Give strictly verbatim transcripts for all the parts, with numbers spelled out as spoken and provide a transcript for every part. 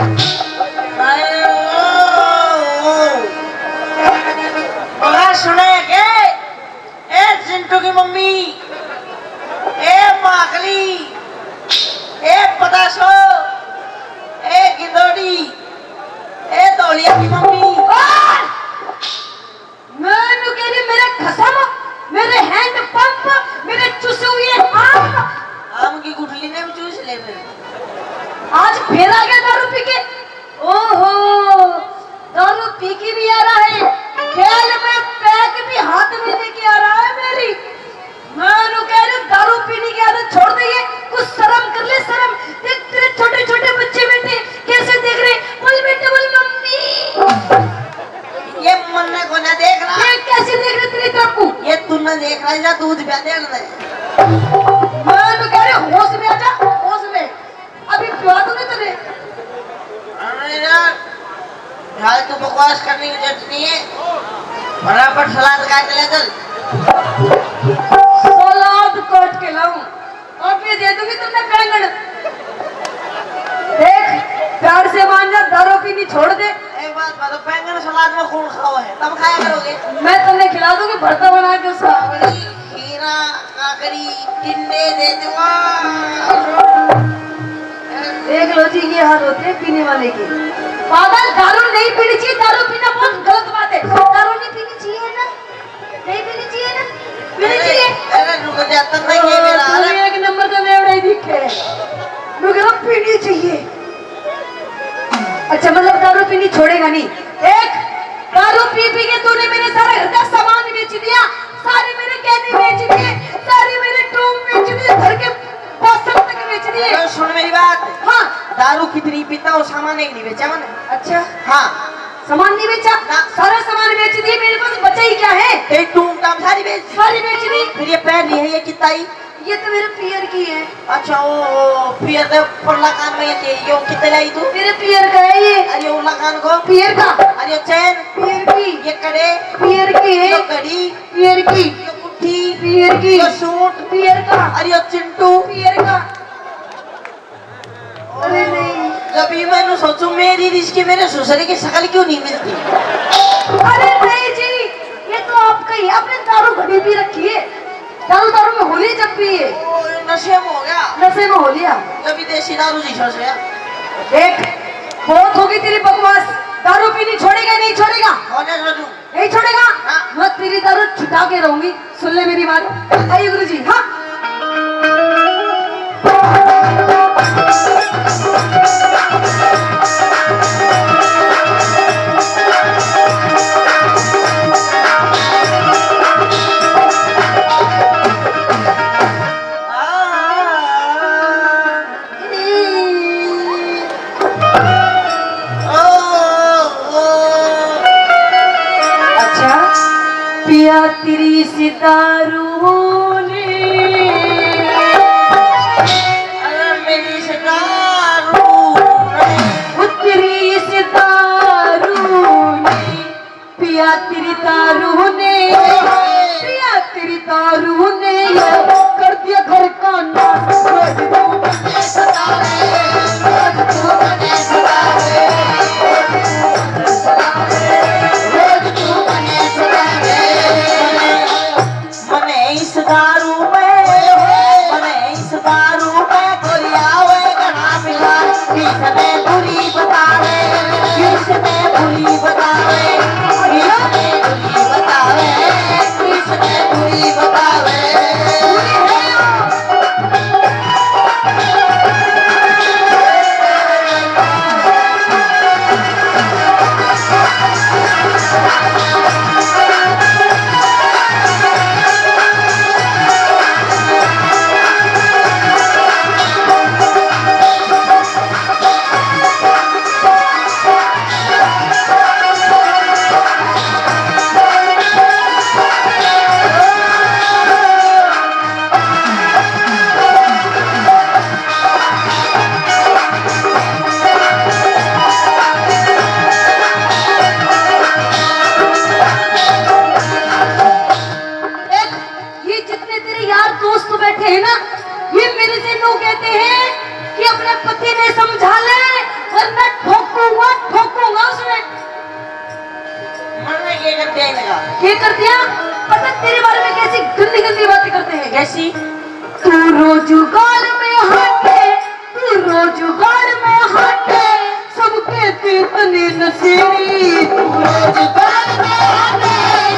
आए ओ, ओ। बड़ा सुने के, ए चिंटू की मम्मी, ए माकली, ए पताशो, ए गिंदोड़ी, ए धौलिया की मम्मी। मैं नु कह रही, मेरे खसम, मेरे हैंड पंप, मेरे चुसे हुए आम। आम की गुठली ने भी चूस ले फिर। आज फिर आ गया दारू पी के। ओहो, दारू पी के भी आ रहा है, खेल में पैक भी हाथ में लेके आ रहा है मेरी। मैं नु कह रही, दारू पीने की आदत छोड़ दे, ये कुछ शर्म कर ले, शर्म। देख, तेरे छोटे छोटे बच्चे बैठे, कैसे देख रहे, बोल बेटे, बोल मम्मी। ये मन्ने को ना देख रहा। ये कैसे देख रहे तेरे काकू? ये तू ना देख रहा, जा दूध पिया दे ना। मैं नु कह रही, होश में आ जा, होश में। अभी पिवा दूंगी तुझे। अरे यार, यार तू बकवास करने की जरूरत नहीं है, फटाफट सलाद काट ले चल। सलाद काट के लाऊं, अभी दे दूंगी तुमने बैंगन। देख, प्यार से मान जा, दारू पीनी छोड़ दे। एक बात बता, बैंगन सलाद में कौन खाओ है, तब खाया करोगे? मैं तुमने खिला दूंगी भरता बना के उसका। खीरा, काकड़ी, टिंडे दे दूंगा। देख लो जी, ये हाल होते हैं पीने वाले के। पागल, दारू नहीं पीनी चाहिए, दारू पीना बहुत गलत बात है। दारू नहीं पीनी चाहिए ना, नहीं पीनी चाहिए ना, पीनी अरे, चाहिए। अरे रुक जा, तब तक ये ओ, मेरा तू हाल भी है। एक नंबर का बेवड़ा ही दिखे। रुक जा, पीनी चाहिए। अच्छा, मतलब दारू पीनी छोड़ेगा नहीं। एक, दारू पी पी के तूने मेरे सारे घर का सामान बेच दिया, सारे मेरे गहने बेच दिए, सारे मेरे टूम बेच दिए, घर के बासन तक बेच दिए। अरे सुन मेरी बात। हाँ। दारू कितनी पीता वो सामान एक नहीं बेचा मैंने। अच्छा। हाँ। सामान नहीं बेचा? ना। सारा सामान बेच दिए, मेरे पास बचा ही क्या है? तेरी टूम टाम सारी बेच दी। सारी बेच दी। फिर ये पहन रही है, ये कितना ही? ये तो मेरे पियर की है। अच्छा, वो, वो पियर दे परला कान में ये, ये कितने लाई तू? मेरे पियर का है ये। अरे उरला कान को? पियर का। अरे चैन? पियर की। ये कड़े? पियर की है। ये घड़ी? पियर की। ये गुट्ठी? पियर की। ये सूट? पियर का। अरे चिंटू? पियर का। अरे नहीं। जब ये मैंने सोचूं, मेरी रिश्ते मेरे ससुरे की शक्ल क्यों नहीं मिलती? अरे नहीं जी, ये तो आपका ही, आपने दारू घड़ी पी रखी है। दारू, दारू में होली जब भी है। ओ, नशे में हो गया। नशे में हो लिया। जब भी देसी दारू जी सोच रहा। देख, बहुत होगी तेरी बकवास। दारू पीनी छोड़ेगा, नहीं छोड़ेगा? होने दो तू। नहीं छोड़ेगा? हाँ। मैं तेरी दारू छुटा के रहूंगी। सुन ले मेरी बात। आइए गुरु जी। हाँ। अच्छा, पिया तेरी इस दारू ने, अरे मेरी इस दारू ने, ओ तेरी इस दारू ने, पिया तेरी दारू ने, पिया तेरी दारू ने कर दिया घर का नाश। रोज तू मुझे सतावे, रोज तू मुझे सतावे, रोज तू मुझे सतावे। मने करते हैं, पता तेरे बारे में कैसी गंदी गंदी बातें करते हैं। कैसी? तू रोजगार में हाटे, तू रोजगार में हाटे, सब कहते तने नशेड़ी। तू रोजगार में हाटे,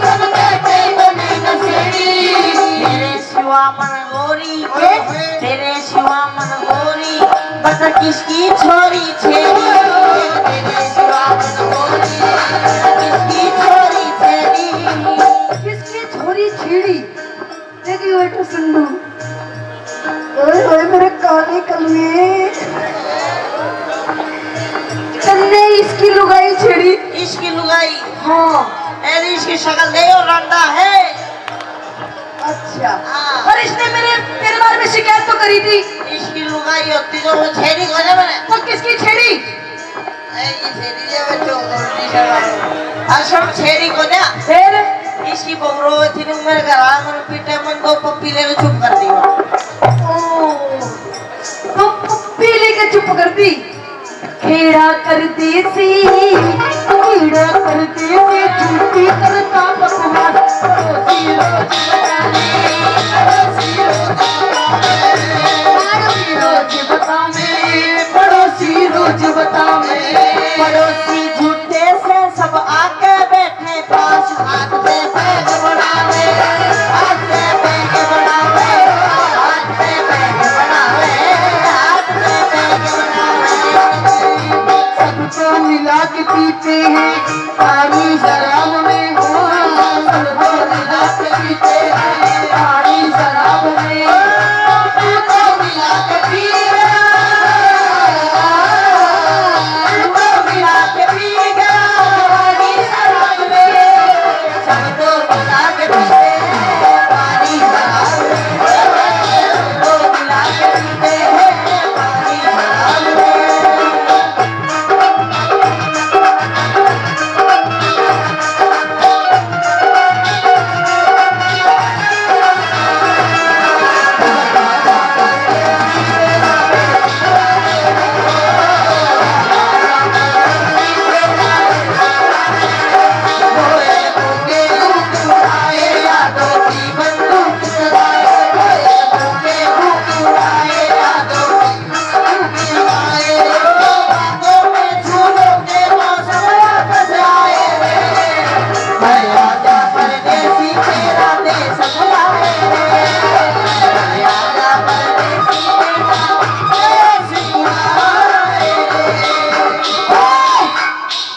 सब कहते तने नशेड़ी। तेरे सिवा मन गोरी के, तेरे सिवा मन गोरी, बस किसकी छोरी छेड़ी। तेरे सिवा मन गोरी, बस किसकी छोरी छेड़ी। किसकी छोरी छेड़ी? देखिए बेटा सुन लो। ओए ओए मेरे काले कलुए। तन्ने इसकी लुगाई छेड़ी। इसकी लुगाई? हाँ। अरे इसकी शक्ल दे और रंडा है। अच्छा। हाँ। और इसने मेरे, तेरे बारे में शिकायत तो करी थी। इसकी लुगाई होती तो वो छेड़ी को ना बने। तो किसकी छेड़ी? ए, ये छेड़ी है बच्चों को, नहीं शर्मा। असम छेड़ी को ना। फिर? इसकी बगरो थी ना, मेरे घर आ, मन पीटे, मन दो पप्पी लेके चुप कर दी वो। ओ, तो पप्पी लेके चुप कर दी। खेड़ा कर देसी, खेड़ा कर देसी, झूठी करता बकवास। पड़ोसी रोज बतावे, पड़ोसी रोज बतावे, पड़ोसी रोज बतावे, पड़ोसी रोज बतावे। पड़ोसी झूठे से सब आके बैठे पास, हाथ पे बैग बढ़ावे, हाथ पे बैग बढ़ावे, हाथ पे बैग बढ़ावे, हाथ पे बैग बढ़ावे। सबको मिला के पीते हैं पानी शराब में, सबको मिला के पीते हैं पानी शराब में। सबको मिला के पी गया, सबको मिला के पी गया पानी शराब में।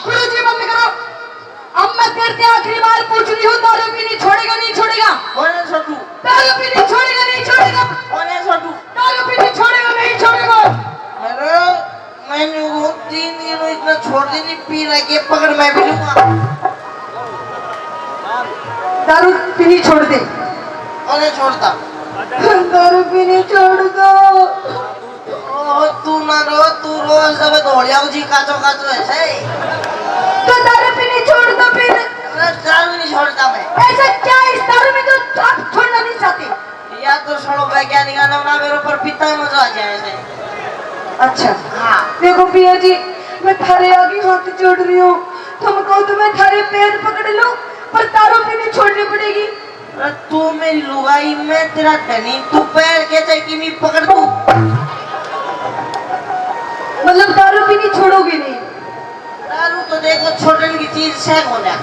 गुरु जी, बंद करो। अब मैं तेरे से आखिरी बार पूछ रही हूँ, दारू पीनी छोड़ेगा, नहीं छोड़ेगा? कौन है छोटू? दारू पीनी छोड़ेगा, नहीं छोड़ेगा? कौन है छोटू? दारू पीनी छोड़ेगा, नहीं छोड़ेगा? अरे, मैंने वो तीन दिन इतना छोड़ दी, नहीं पी लगे, पकड़, मैं भी लूंगा। दारू पीनी छोड़ दे। कौन है छोड़ता? दारू पीनी छोड़ दो। ओ, तू ना रो, तू रो, सब धोलिया जी काचो काचो है सही। तो दारू पीनी छोड़ दो फिर। अरे, दारू नहीं छोड़ता मैं। ऐसा क्या है इस दारू में जो आप छोड़ना नहीं चाहते? या तो सुनो वैज्ञानिक ना, ना मेरे ऊपर पीता ही मजा आ जाए सही। अच्छा। हाँ। देखो पिया जी, मैं थारे आगे हाथ जोड़ रही हूँ, तुम कहो तो मैं थारे पैर पकड़ लूँ, पर दारू पीनी छोड़नी पड़ेगी। अरे तू मेरी लुगाई, मैं तेरा धनी, तू पैर के चाहे किमी पकड़ तू। मतलब दारू पीनी छोड़ोगे नहीं? दारू तो देखो छोड़ने की चीज से हो जा।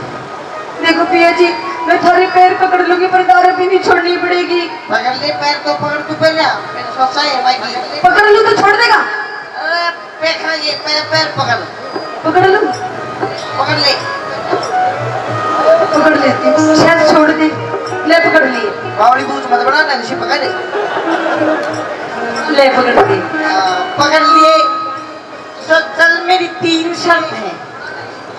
देखो पिया जी, मैं थारे पैर पकड़ लूंगी पर दारू पीनी छोड़नी पड़ेगी। पकड़ ले पैर तो पकड़ तू पहले, फिर सोचा है भाई की। पकड़ लूँ तो छोड़ देगा? अरे देखा ये पैर, पैर पकड़। पकड़ लूं? पकड़ ले। पकड़ लेती हूँ, शायद छोड़ दे। ले पकड़ लिए। बावड़ी बूझ मत बना, नहीं पकड़ ले। ले पकड़ लिए। हाँ, पकड़ लिए। तो चल, मेरी तीन शर्त है।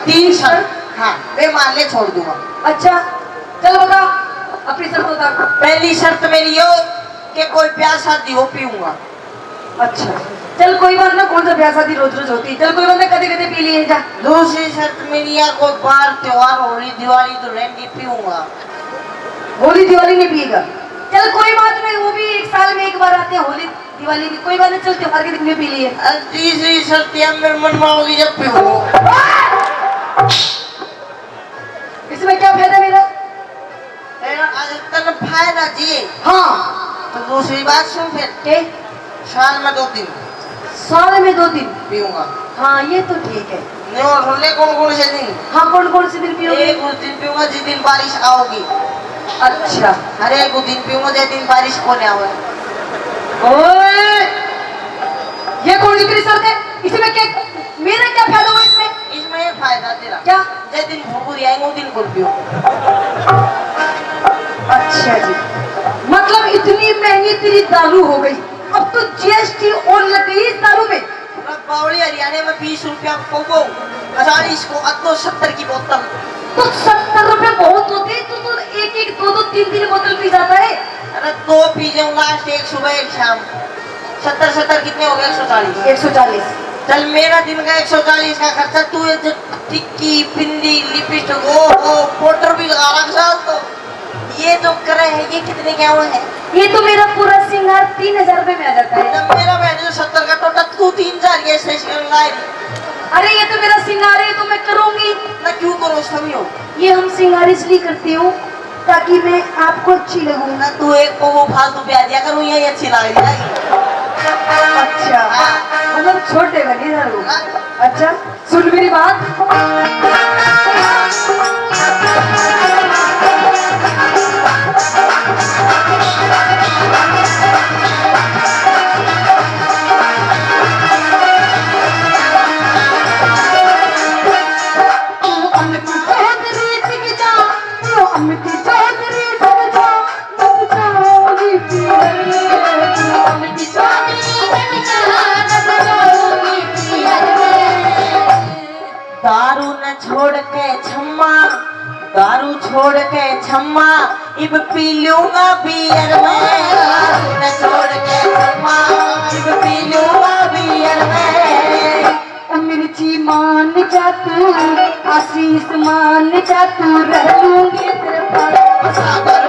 तीन शर्त? हाँ, वे मान ले, छोड़ दूंगा। अच्छा, चल बता, अपनी शर्त बता। पहली शर्त मेरी यो कि कोई ब्याह शादी हो, पीऊंगा। अच्छा, चल कोई बात ना, कौन सा ब्याह शादी रोज रोज होती है, चल कोई बात ना, कदे कदे पी लिए जा। दूसरी शर्त मेरी है, कोई बार त्योहार, होली दिवाली तो नहीं पीऊंगा। होली दिवाली नहीं पिएगा? चल कोई बात नहीं, वो भी एक साल में एक बार आते हैं, होली दिवाली भी, कोई बात नहीं, चल त्योहार के दिन में पी लिए। और तीसरी शर्त यह मेरे मन में होगी जब पीऊंगा। इसमें क्या फायदा मेरा? हाँ। तो दूसरी बात सुन फिर। के? साल में दो दिन। साल में दो दिन? पीऊंगा। हाँ, ये तो ठीक है। नहीं, और सुन ले, कौन कौन से दिन? हाँ, कौन कौन से दिन पियोगे? एक उस दिन पीऊंगा जिस दिन बारिश आओगी। अच्छा। अरे, एक उस दिन पीऊंगा जिस दिन बारिश को नहीं आवे। ओए, ये कौन सी तेरी शर्त है? इसमें क्या, मेरा क्या फायदा हुआ इसमें? इसमें ये फायदा तेरा। क्या? जिस दिन भूखुरी आएंगे, उस दिन कौन पियो? अच्छा जी, मतलब इतनी महंगी तेरी दारू हो गई, अब तो जीएसटी और लग गई इस दारू में। पूरा बावली हरियाणा में बीस रुपया को पौवो, चालीस को अद्दो, सत्तर की बोतल। तो सत्तर रुपए बहुत होते हैं, तू तो एक एक, दो दो, तीन तीन बोतल पी जाता है। अरे, दो पी जाऊं लास्ट, एक सुबह एक शाम। सत्तर सत्तर कितने हो गए? एक सौ चालीस। एक सौ चालीस। चल, मेरा दिन का एक सौ चालीस का खर्चा, तू ये जो टिक्की, बिंदी, लिपस्टिक, ओ हो, पाउडर भी लगा रखा साल तो। ये जो करे है, ये कितने क्या हुआ है? ये तो मेरा पूरा श्रृंगार तीन हजार रुपए में आ जाता है। जब मेरा बहन जो सत्तर का टोटा, तू तीन हजार ये सही से ला रही। अरे, ये तो मेरा श्रृंगार है, ये तो मैं करूंगी। ना, क्यों करो, समझो। ये हम श्रृंगार इसलिए करती हूँ ताकि मैं आपको अच्छी लगूं। ना, तू एक को वो फालतू प्यार दिया करूँ, यही अच्छी लग रही है। अच्छा, हाँ। मतलब छोटे बने ना लोग। हाँ। अच्छा, सुन मेरी बात। दारू न छोड़ के छम्मा, दारू छोड़ के छम्मा, इब पी लूंगा बियर में। दारू न छोड़ के छम्मा, इब पी लूंगा बियर में। ओ मिर्ची मान जा तू, आशीष मान जा तू, रह लूंगी तेरे पास। सागर